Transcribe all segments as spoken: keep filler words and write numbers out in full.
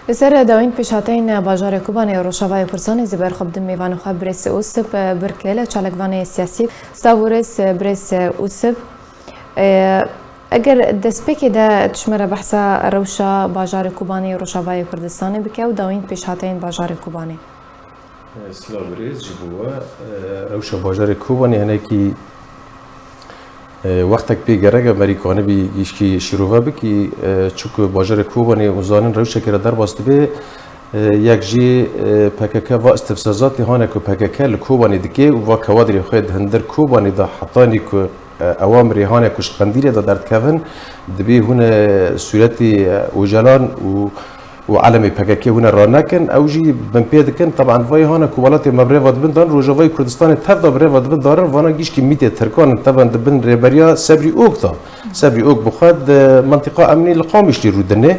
Li ser dawîn pêşhateyên bajarê Kobanê û Rojavayê Kurdistanê zî ber xwe bidim mêvanê xwe birêz Ûsip Birke, li çalakvanê siyasî. Silav û rêz birêz Ûsip. E, eger destpêkê de tu ji me re behsa rewşa bajarê Kobanê û Rojavayê Kurdistanê bike û dawîn pêşhateyên bajarê Kobanê. Silav û rêz ji bo we. Rewşa bajarê Kobanê hinekî, e, wextek pê gerek e, merî kanibî gişkî şîrove bikî, e, çunku bajarê Kobanê û zanin rewşekê re derbas dibe, e, yek jî, e, P K K va îstifzazatê hane ku P K K li Kobanê dike û va kewadrê xwe di hundir Kobanê de hetanî ku, e, ewamirê hane ku ji Qendîlê de derdikevin, dibê hûn, e, sûretê, e, Ocalan û û elemê P K K hûn e ranekin, ew jî binpê dikin. Teban vayê hane ku welatê me bi rêva dibin dan, Rojavayê Kurdistanê tev de bi rêva dibin darin, vana gişkî mîtê Tirkan in, teban di bin rêberiya Sebrî Ok de. Sebrî Ok bi xwe di mentiqa emnî li Qamişlî rûdinê.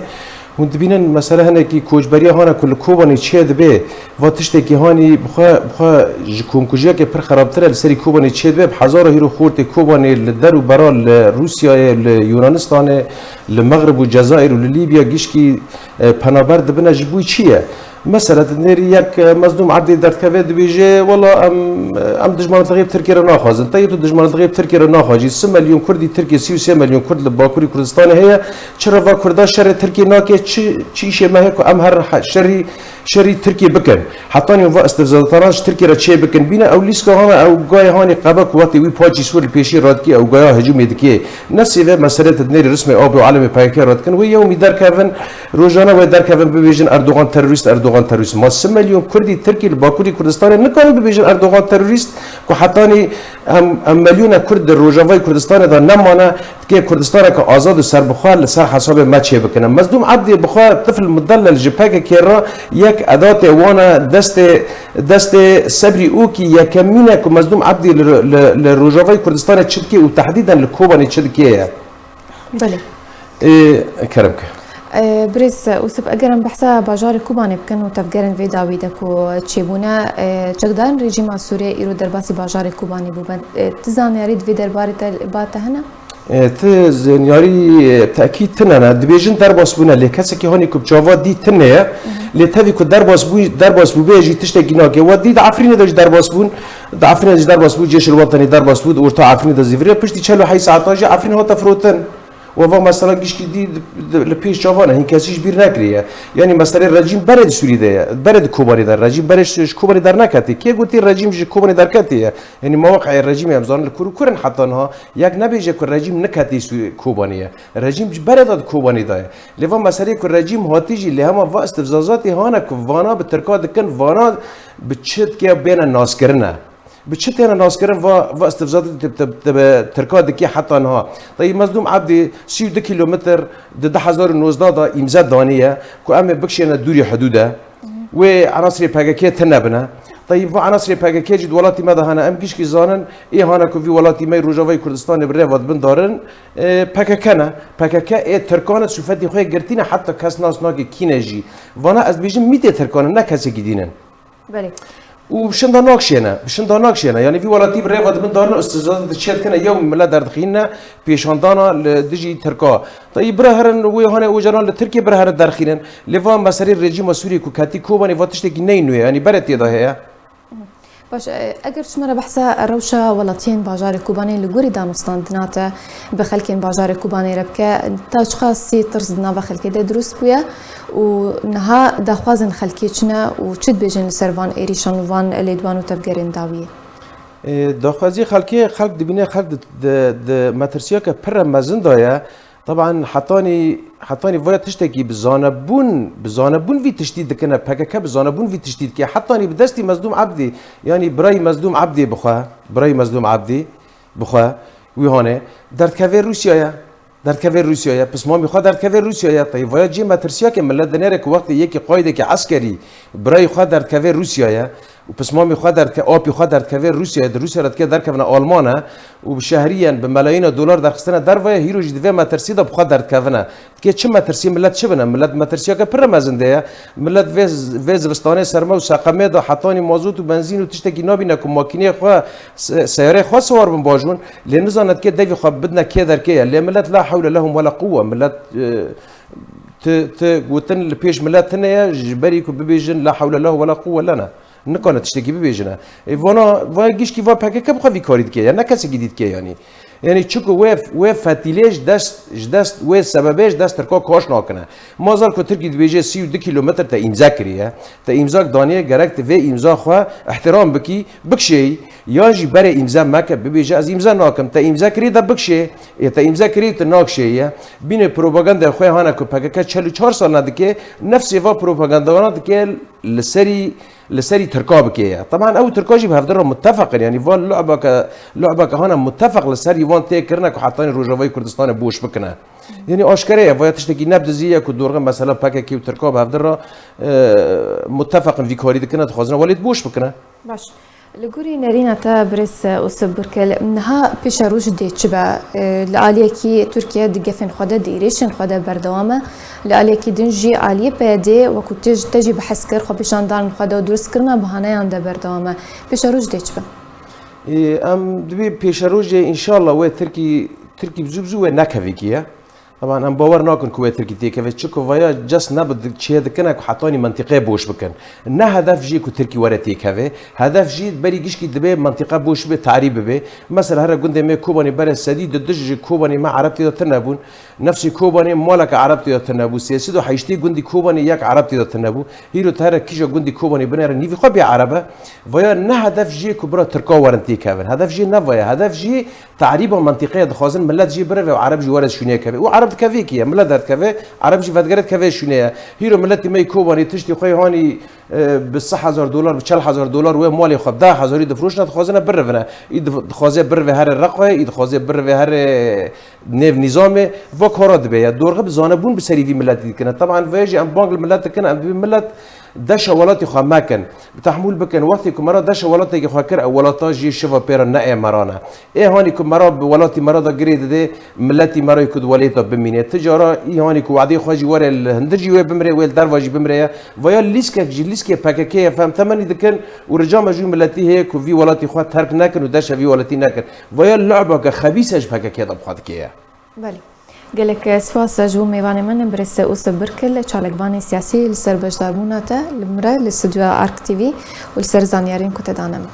Hûn dibînin mesele hinekî koçberiya hane ku li Kobanê çê dibe, va tiştekî hanî bi xwe, bi xwe ji komkujiyeke pir xerabtir e li serî Kobanê çê dibe, bi hezara hîro xortê Kobanê li der û bera li Rûsyayê, li Yunanistanê, li Mexrib û Cezayir û li Lîbya gişkî e, penaber dibine ji bo çi ye? Mesela, tu nêrî yek, e, Mezlûm Ebdî derdikeve dibêje, wela em, em dijmanlixê bi Tirkiyê re naxwazin. Teyê tu dijmanlixê bi Tirkiyê re naxwazî. Sê milyon Kurdî Tirkiyê, sî û sê milyon Kurd li Bakurî Kurdistanê heye. Çira va Kurda şerê Tirkiyê nake? Çi, çi îşê me heye ku em her he-, şerî, şerî Tirkiyê bikin? Hetanî va îstifzazatana ji Tirkiyê re çê bikin. Bîne ew lîska hana, ew gayê hanî qebe ku wextê wî paçî sor li pêşî radikê, ew gaya hicûmê dikê. Ne sêve meselê tu dinêrî rismê abê û alemê P K K radikin, wê yewmî derkevin, rojane wê derkevin bibêjin Erdogan terorîst, Erdogan terorîst. Ma sê milyon Kurdî Tirkî li Bakurî Kurdistanê nikarin bibêjin Erdogan terorîst, ku hetanî em, em milyona Kurd di Rojavayê Kurdistanê de nemane, dikê Kurdistaneke azad û serbixwe li ser hesabê me çêbikine. Mezlûm Ebdî bi xwe tifl mudellel ji P K K re yek edatê wan e, destê, destê Sebrî Okî yekemîn e ku Mezlûm Ebdî li, li, li Rojavayê Kurdistanê çi dikê û tehdîden li Kobanê çi dikê ye. Belê. Ê, kerem ke. Ê, birêz Ûsip, eger em behsa bajarê Kobanê bikin û tevgerên vê dawî de ku çêbûne, ê, çekdarên rejîma Sûriyê îro derbasî bajarê Kobanê bûbin. Ê, ti zanyarî di vê derbarê te ba te hene? Ê, ti zanyarî, ê, tekî tine ne. Dibêjin derbas bûne, lê kesekî hanî ku bi çava dî tine ye. Lê tevî ku derbas bû, derbas bûbe jî tiştekî nake. We dî di Efrînê de jî derbas bûn. Di Efrînê de jî derbas bû, Cêşil Wetenî derbas bû, di orta Efrînê de zî vire. Piştî çel û heyş saeta jî Efrîn hate firotin. We va mesela gişkî dî di, di, li pêş çavan e, hîn kesî ji bîr nekiriye. Yanî meselê rejîm berê di Sûrî de ye, berê di Kobanê de. Rejîm berê ji, ji Kobanê derneketê. Kê gotî rejîm ji Kobanê derketê ye? Yanî ma weqeyê rejîmê em zanin li kur û kur in heta niha. Yek nebêje ku rejîm niketê Sû-, Kobanê ye. Rejîm ji berê de di Kobanê de ye. Lê va meselê ku rejîm hatî jî lê hema va îstifzazatê hane ku vana bi Tirka dikin, vana bi çi dike bêne naskirine. Bi çi têne naskirin va, va îstifzatê ti-, ti-, ti-, bi Tirka dike heta niha. Tayî Mezlûm Ebdî sî û du kîlometr di du hezar û nozdeh de îmze daniye ku em ê bikişêne dûrî hidûde. Wê enasirê P K K tune bine. Tayî va enasirê P K K jî di welatî me de hene. Em gişkî zanin, ê hane ku vî welatî me yê Rojavayê Kurdistanê bi rêva dibin darin, e, P K K ne. P K K ê Tirkan e, sûfetê xwe yê girtî ne, heta kes nas nake kî ne jî. Vana ez dibêjim mîtê Tirkan in, ne kesekî dîn in. Belê. Û bi şinda nakşêne, bi şinda nakşêne. Yanî vî welatî bi rêva dibin darin, îstîzadê çê dikine, yew milet derdixîne pêşandana li dijî Tirka. Tayî bira herin wê hane Ocalan li Tirkiye bira herin derxînin. Lê va meselê rejîma Sûriyê ku ketî Kobanê va tiştekî neyê nû ye. Yanî berê tê de heye. Baş, e, eger tu me re behsa rewşa welatiyên bajarê Kobanê li gorî danûstandina te bi xelkên bajarê Kobanê re bike, ta çiqasî tirs di nava xelkê de dirust bûye û niha daxwazên xelkê çi ne û çi dibêjin li ser van êrîşan û van lêdwan û tevgerên dawiyê? E, daxwazî xelkê, xelk dibîne, xelk di, di, di metirsiyeke pir re mezin de ye. Teban hetanî, hetanî vaya tiştekî bi zanebûn, bi zanebûn vî tiştî dikine, P K K bi zanebûn vî tiştî dike. Hetanî bi destî Mezlûm Ebdî, yanî birayî Mezlûm Ebdî bi xwe, birayî Mezlûm Ebdî bi xwe, wî hane, derdikeve Rûsyaya. Derdikeve Rûsyaya, pismamî xwe derdikeve Rûsyaya. Tayî vaya cê metirsiyake, milet dinêre ku wextê yekî qaydekî eskerî birayî xwe derdikeve Rûsyaya. û pismamê xwe derdike, apî xwe derdikeve Rûsyayê, di Rûsya re dike derkevine Alman e û bi şehriyên bi melayîna dolar derxistine derve ye, hîro jî di vê metirsiyê de bi xwe derdikevine. Dike çi metirsiyê, milet çi bine? Milet metirsiyeke pir mezin de ye. Milet vê, vê zivistanê serme û seqemê de hetanî mazot û benzîn û tiştekî nabîne ku makîneyê xwe, se-, seyareyê xwe siwar bin bajûn, lê nizane dike devî xwe bidine kê derkê ye. Lê milet la hewle lehum wela quwwe. Milet, e, Ti, ti gotin li pêş milet tune ye, ji berî ku bibêjin la hewle lahu wela quwwe lena. Nikane tiştekî bibêjine. E, vana, vaya gişkî va P K K bi xwe vî karî dike ya, ne kesekî dî dike yanî. Yanî çiku wê, wê fetîlê ji dest, ji dest, wê sebebê ji dest Tirka kaş nakine. Mazar ku Tirkî dibêje sî û du kîlometr te îmze kiriye. Te îmzak daniye, gerek ti vê îmza xwe îhtiram bikî, bikşêyî. Yan jî berê îmze meke, bibêje ez îmze nakim. Te îmze kirî de bikşê. Ê te îmze kirî tu nakşêyî ye. Bînê propagandaya xwe hane ku P K K çel û çar sal ne dike, nefsê va propagandawana dike li serî, li serî Tirka bike ye. Teban ew Tirka jî bi hevdira muttefaq in. Yanî va lu'beke, lu'beke hane muttefaq li serî wan tê kirine ku hetanî Rojavayê Kurdistanê boş bikine. Yanî aşkere ye, vaya tiştekî ne bi dizî ye ku dorxe mesela P K K û Tirka bi hevdira, e, muttefaq in vî karî dikine, dixwazine welêt boş bikine. Baş. Li gorî nerîna te birêz Usip Birkil, niha pêşeroj dê çi be? E, li aliyekî Tirkiye di gefên xwe de, di êrîşên xwe de berdewam e. Li aliyekî din jî aliyê P Y D'ê, wekû tu, te jî behs kir, xwepêşandan li xwe de û durustkirina bahaneyan de berdewam e. Pêşeroj dê çi be? Ê, em dibê pêşerojê înşallah wê Tirkî, Tirkî bi zû bi zû wê nekevekî ye. Teban em bawer nakin ku wê Tirkî têkeve, çiku vaya just ne bi di-, çê dikine ku hetanî mentiqeyê boş bikin. Ne hedef jî ku Tirkî were têkeve. Hedef jî berî gişkî dibê mentiqe boş bibe, tarî bibe. Mesela here gundê me Kobanê berê sedî di du ji Kobanê me Ereb tê de tune bûn. Nefsê Kobanê maleke Ereb tê de tune bû. Sê sed û heştê gundî Kobanê yek Ereb tê de tune bû. Hîro te here kîja gundî Kobanê binêre nîvî xwe bê Ereb e. Vaya ne hedef jî ku bira Tirka werin têkevin. Hedef jî ne vaya. Hedef jî Te'rîba mentiqeyê dixwazin, milet jî birive û Ereb jî were şûnê keve. Û Ereb dikeve kî ye, milet derdikeve, Ereb jî vedgere dikeve şûnê ye. Hîro miletî me yê Kobanê tiştî xwe hanî, e, bi seh hezar dolar, bi çel hezar dolar wê malê xwe bi deh hezarî difroşine, dixwazine birivine. Î dif-, dixwaze birive here Reqayê, î dixwaze birive here nêv nîzamê, va kara dibe ye. Dorxe bi zanebûn bi serî vî miletî dikine. Teban vê jî em bang li milet dikin, em dibê milet deşa welatê xwe mekin, bi tehmûl bikin. Wextê ku me ra deşa welatekê xwe kir, ew welata jî şiva pê re ne ê me ra ne. Ê hanî ku me ra bi welatî me ra de girê dide, miletî me ra ku di welêt de bimîne. Ti cara î hanî ku wadê xwe jî were li hundir jî wê bimrê, wê li derva jî bimrê ye. Vaya lîskek ji lîskê P K K ye, fem temenî dikin û rica me ji wî miletî heye ku vî welatî xwe terk nekin û deşa vî welatî nekin. Vaya lu'beke xebîse ji P K K de bi xwe dike ye. Belê. Gelek spas ji bo mêvanê min, birêz Usip Birkil, çalakvanê siyasî, li ser beşdarbûna te li min re li stûdyoya Ark T V û li ser zanyariyên ku te dane min.